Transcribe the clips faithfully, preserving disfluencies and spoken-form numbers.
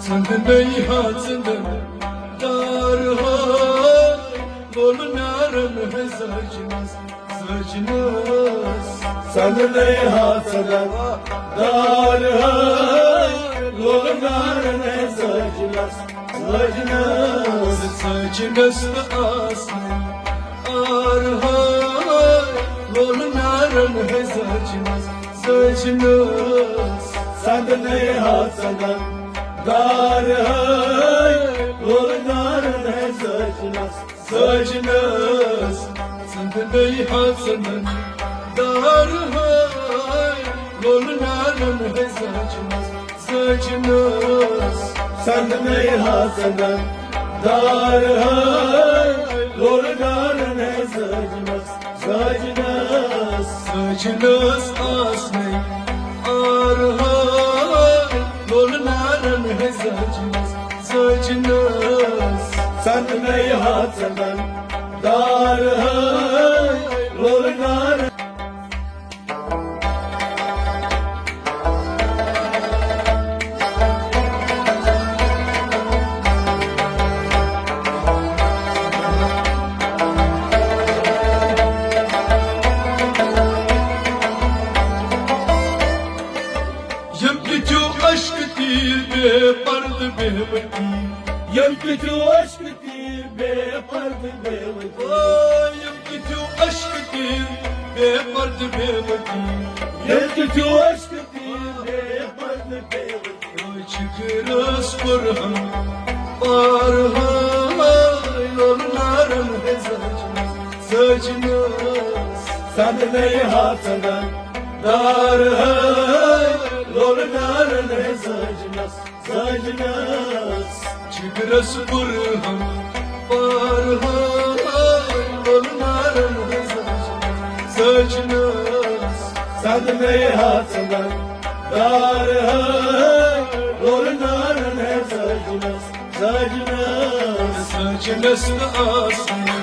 ژٔنٛدنَے ہا ژٔنٛدن دار ہاے، لولہٕ نارن ہے سجنس، سجنس۔ ژٔنٛدنَے ہا ژٔنٛدن دار ہاے، لولہٕ نارن ہے سجنس، سجنس۔ سجنس تہٕ آسنَے آر ہاے، لولہٕ نارن ہے سجنس، سجنس۔ ژٔنٛدنَے ہا ژٔنٛدن دار ہاے، لولہٕ نارن ہے سجنس، سجنس۔ ژٔنٛدنَے ہا ژٔنٛدن دار ہاے، لولہٕ نارن ہے سجنس، سجنس۔ ژٔنٛدنَے ہا ژٔنٛدن دار ہاے، لولہٕ نارن ہے سجنس، سجنس۔ سجنس آسنَے آر ہاے، لولہٕ نارن ہے سجنس، سجنس۔ ژٔنٛدنَے ہا ژٔنٛدن دار ہاے، لولہٕ نارن۔ یِم کِتھیو اشکہٕ تیٖر بے پردٕ بے وتی۔ یِم کِتھیو اشکہٕ تیٖر بے پردٕ بے وتی۔ او، یِم کِتھیو اشکہٕ تیٖر بے پردٕ بے وتی۔ یِم کِتھیو اشکہٕ تیٖر بے پردٕ بے وتی۔ او، جگرس کوٚرہم پار ہاے، لولہٕ نارن ہے سجنس، سجنس۔ ژٔنٛدنَے ہا ژٔنٛدن دار ہاے، لولہٕ نارن ہے سجنس، سجنس۔ جگرس کوٚرہم پار ہاے، لولہٕ نارن ہے سجنس، سجنس۔ ژٔنٛدنَے ہا ژٔنٛدن دار ہاے، لولہٕ نارن ہے سجنس، سجنس۔ سجنس تہٕ آسنَے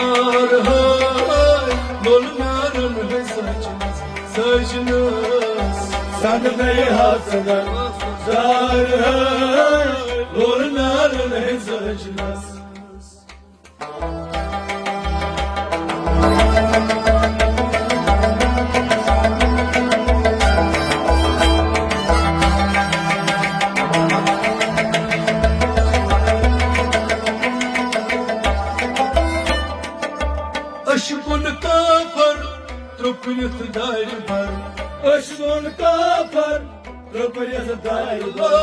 آر ہاے، لولہٕ نارن ہے سجنس، سجنس۔ ژٔنٛدنَے ہا ژٔنٛدن دار ہاے، لولہٕ نارن ہے سجنس۔ عشقُن کافر ترٛوپرِتھ دارِ بر۔ عشقُن کافر ترٛوپرِتھ دارِ بر۔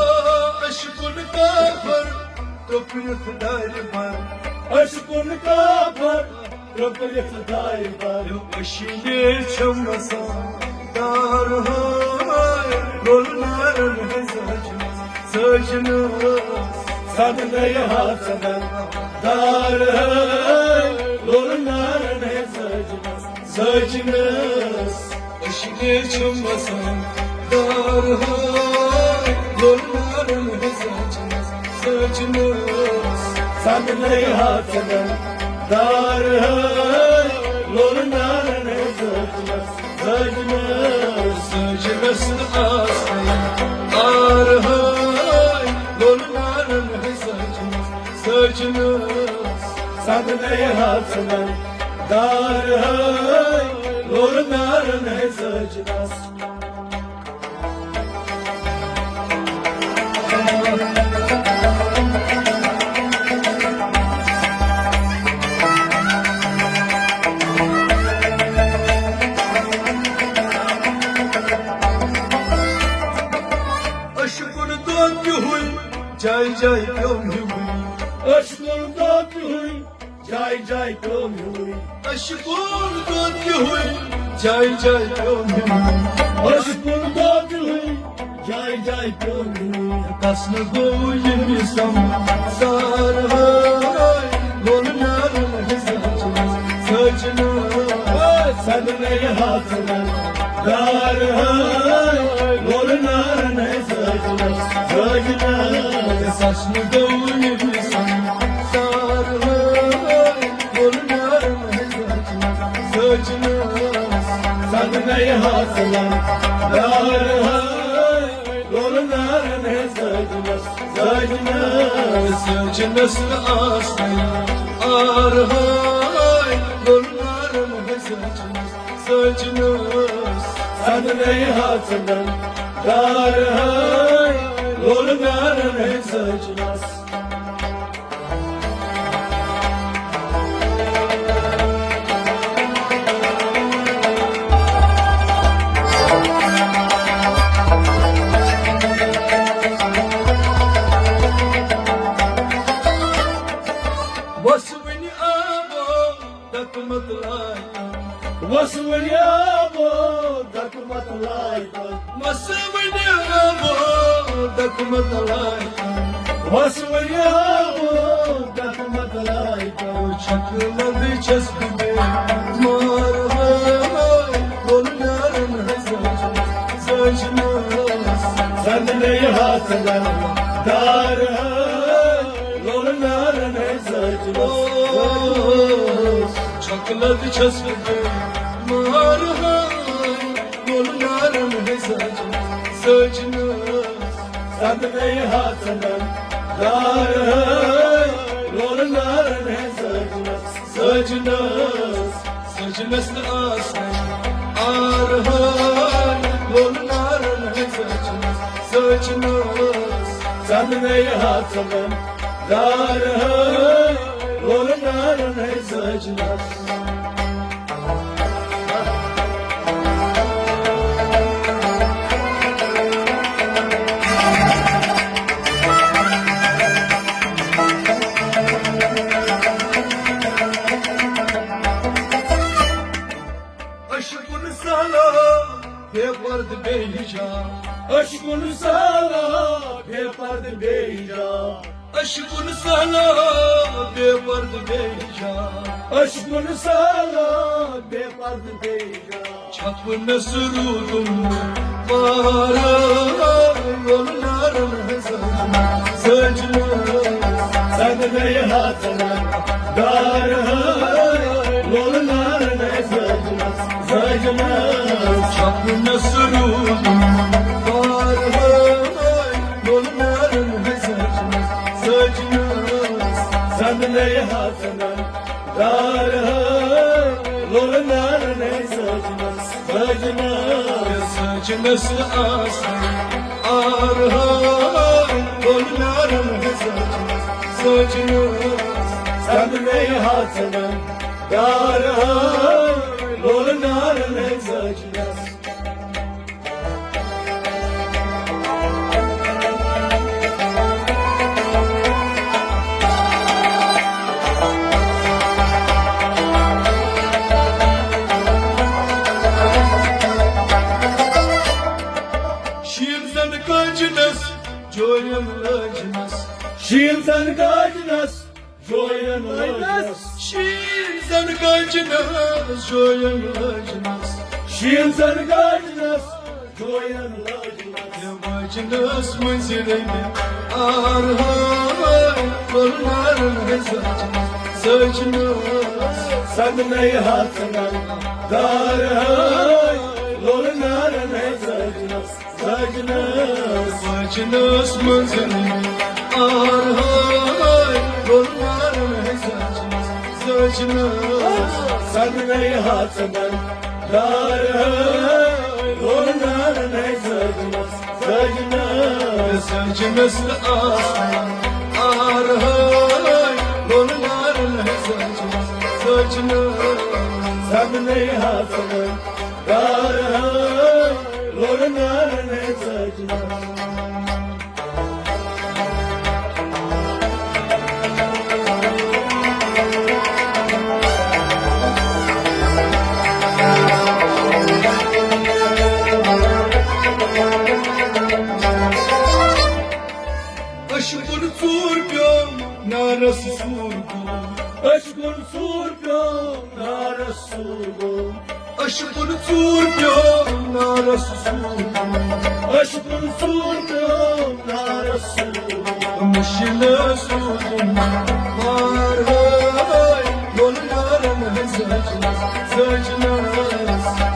عشقُن کافر ترٛوپرِتھ دارِ بر۔ عشقُن کافر ترٛوپرِتھ دارِ بر۔ وٕچھنہِ چھم وسان دار ہاے، لولہٕ نارن ہٕنٛز سجنس، سجنس۔ ژٔنٛدنَے ہا ژٔنٛدن دار ہاے، لولہٕ نارن ہٕنٛز سجنس، سجنس۔ وٕچھنہِ چھم وسان دار ہاے، لولہٕ نارن ہٕنٛز سجنس، سجنس۔ ژٔنٛدنَے ہا ژٔنٛدن دار ہاے، لولہٕ نارن ہٕنٛز سجنس، سجنس۔ سجنس تہٕ آسنَے آر ہاے، لولہٕ نارن ہٕنٛز سجنس، سجنس۔ ژٔنٛدنَے ہا ژٔنٛدن دار ہاے، لولہٕ نارن ہٕنٛز سجنس۔ عشقُن دۄد تہِ ہوے، جایہِ جایہِ پیوٚم ہیوٗے۔ عشقُن دۄد تہِ ہوے، جایہِ جایہِ پیوٚم ہیوٗے۔ عشقُن دۄد تہِ ہوے، جایہِ جایہِ پیوٚم ہیوٗے۔ عشقُن دۄد تہِ ہوے، جایہِ جایہِ پیوٚم ہیوٗے۔ کس نہٕ گوٚو ییٚمہِ سمسار ہاے، لولہٕ نارن ہٕنٛز سجنس، سجنس۔ ژٔنٛدنَے ہا ژٔنٛدن دار ہاے، لولہٕ نارن ہٕنٛز سجنس، سجنس۔ کس نہٕ گوٚو ییٚمہِ سمسار ہاے، لولہٕ نارن ہٕنٛز سجنس، سجنس۔ ژٔنٛدنَے ہا ژٔنٛدن دار ہاے، لولہٕ نارن ہٕنٛز سجنس، سجنس، سجنس نہٕ آسنٕے آرہاے، لوٚل نارن ہے سجنس، سجنس۔ سننے ہا ژنن دارہاے، لوٚل نارن ہے سجنس۔ وس وٕنہِ آبو دکمت لایتن۔ وس وٕنہِ آبو دکمت لایتن۔ وس وٕنہِ آبو دکمت لایتن۔ وس وٕنہِ آبو دکمت لایتن۔ چھکھ لد چھس بہٕ بے مار ہاے، لوٚل نارن ہے سجنس، سجنس۔ سننے ہا ژنن دارہاے، لوٚل نارن ہے سجنس۔ چھکھ لد چھس بہٕ بے مار ہاے، لوٚل نارن ہے سجنس، سجنس۔ سننے ہا ژنن دارہاے، لوٚل نارن ہے سجنس، سجنس۔ سجنس نہٕ آسنٕے آرہاے، لوٚل نارن ہے سجنس، سجنس۔ سننے ہا ژنن دارہاے، لوٚل نارن ہے سجنس۔ عشقن سہلا بے پردٕ بے حجاب۔ عشقن سہلا بے پردٕ بے حجاب۔ عشقن سہلا بے پردٕ بے حجاب۔ عشقن سہلا بے پردٕ بے حجاب۔ چھپنس روٗدُم پارٕ، لوٚل نارن ہے سجنس، سجنس۔ سننے ہا ژنن دارہاے، لوٚل نارن ہے سجنس، سجنس۔ چھپنس روٗدُم پارٕ، لوٚل نارن ہے سجنس، سجنس۔ سننے ہا ژنن دارہاے، لوٚل نارن ہے سجنس، سجنس۔ سجنس آسنٕے آرہاے، لوٚل نارن ہے سجنس، سجنس۔ سننے ہا ژنن دارہاے، لوٚل نارن ہے سجنس۔ شیٖن زن کٲجنس جوین لٲجنس۔ شیٖن زن کٲجنس جوین لٲجنس۔ شیٖن زن کٲجنس جوین لٲجنس۔ شیٖن زن کٲجنس جوین لٲجنس۔ یہِ واجنس مٔنٛزۍ رٔنۍ آرہاے، لوٚل نارن ہے سجنس، سجنس۔ سننے ہا ژنن دارہاے، لوٚل نارن ہے سجنس، سجنس۔ سجنس مٔنٛزۍ آرہاے، لوٚل نارن ہے سجنس، سجنس۔ سننے ہا ژنن دارہاے، لوٚل نارن ہے سجنس، سجنس۔ سجنس آسنٕے آرہاے، لوٚل نارن ہے سجنس، سجنس۔ سننے ہا ژنن دارہاے، لوٚل نارن ہے سجنس۔ عشقن ژوٗر پیوٚو نارس سوٗر گوٚو۔ عشقن ژوٗر پیوٚو نارس سوٗر گوٚو۔ عشقن ژوٗر پیوٚو نارس سوٗر۔ عشقن ژوٗر پیوٚو نارس سوٗر۔ مُشکِل سوٗزُن وارہاے، لوٚل نارن ہے سجنس، سجنس۔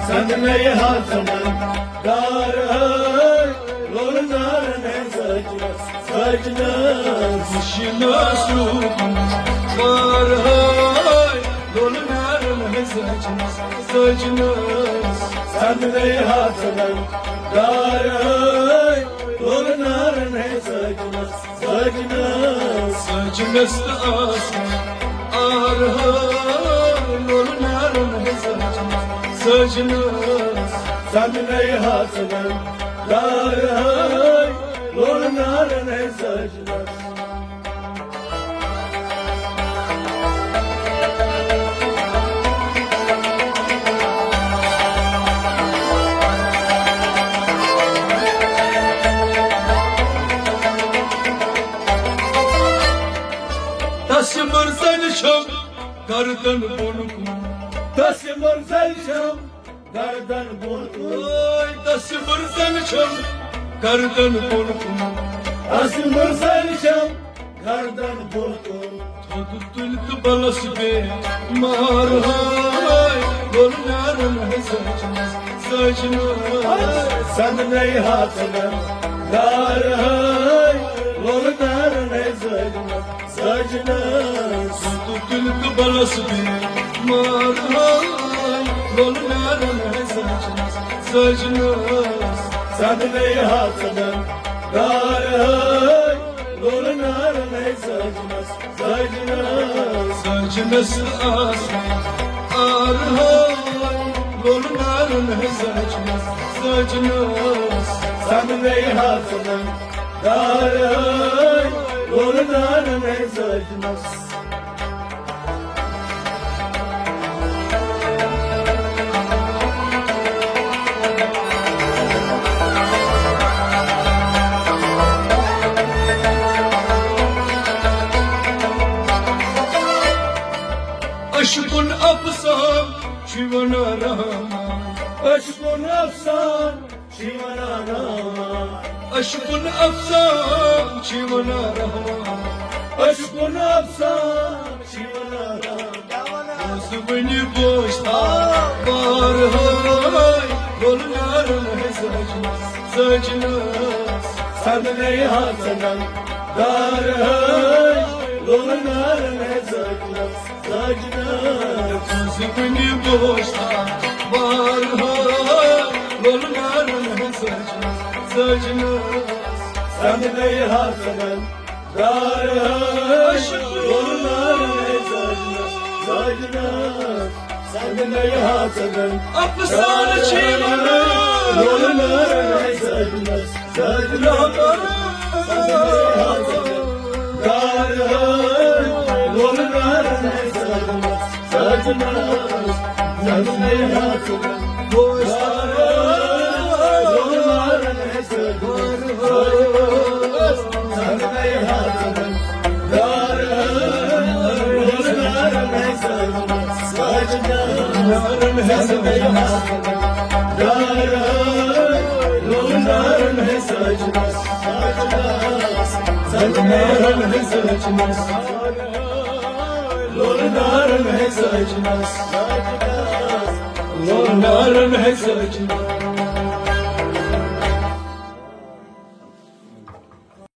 سننے ہا ژنن دارہاے، لوٚل نارن ہے سجنس، سجنس۔ وٕچھنَس روٗدُن وارہَے، لولہٕ نارَن ہٕنٛز سجنَس، سجنَس۔ سَننے ہَتھ نَن دارہَے، لولہٕ نارَن ہٕنٛز سجنَس، سجنَس۔ سجنَس تہٕ آسہٕ آرہَے، لولہٕ نارَن ہٕنٛز سجنَس، سجنَس۔ سَننے ہَتھ نَن دارہَے، لولہٕ نارَن ہٕنٛز سجنَس۔ تس مُرزن چھم گردن بۄن کُن۔ تس مُرزن چھم گردن بۄن کُن۔ اوے، تس مُرزن چھم گردن بۄن کُن۔ تس مُرزن چھم گردن بۄن کُن۔ تھوٚد تُلۍ تہٕ بلس بے مار ہاے، لولہٕ نارن ہٕنٛز سجنس، سجنس۔ سَننے ہَتھ نَن دارہَے، لولہٕ نارن ہٕنٛز سجنس، سجنس۔ تھوٚد تُلۍ تہٕ بلس بے مار ہاے، لولہٕ نارن ہٕنٛز سجنس، سجنس۔ سَننے ہَتھ نَن دارہَے، لولہٕ نارن ہٕنٛز سجنس، سجنس۔ سجنس آسہٕ آرہَے، لولہٕ نارن ہٕنٛز سجنس، سجنس۔ سَننے ہَتھ نَن دارہَے، لولہٕ نارن ہٕنٛز سجنس۔ عشقُن افسانہٕ چھُ ونان رحمان۔ عشقُن افسانہٕ چھُ ونان رحمان۔ عشقُن افسانہٕ چھُ ونان رحمان۔ عشقُن افسانہٕ چھُ ونان رحمان۔ بوز وۄنۍ بوز تھاو بارہَے، لولہٕ نارن ہٕنٛز سجنس، سجنس۔ سَننے ہَتھ نَن دارہَے، لولہٕ نارن ہٕنٛز سجنس، سجنس۔ بوز وۄنۍ بوز تھاو بارہَے، لولہٕ نارن ہٕنٛز سجنس، سجنس۔ سَننے ہَتھ نَن دارہَے، لولہٕ نارن ہٕنٛز سجنس، سجنس۔ سَننے ہَتھ نَن افسانہٕ چھِ ونان۔ لولہٕ نارن ہٕنٛز سجنس، سجنس۔ سَننے ہَتھ نَن دارہَے، لولہٕ نارن ہٕنٛز سجنس، سجنس۔ سَننے ہَتھ نَن دارہَے، لولہٕ نارن ہٕنٛز سجنس، سجنس۔ سَننے ہَتھ نَن دارہَے، لولہٕ نارن ہٕنٛز سجنس، سجنس۔ سَننے ہَتھ نَن دارہَے، لولہٕ نارن ہٕنٛز سجنس، سجنس۔ سَننے ہَتھ نَن دارہَے، لولہٕ نارن ہٕنٛز سجنس، لولہٕ نارن ہٕنٛز سجنس۔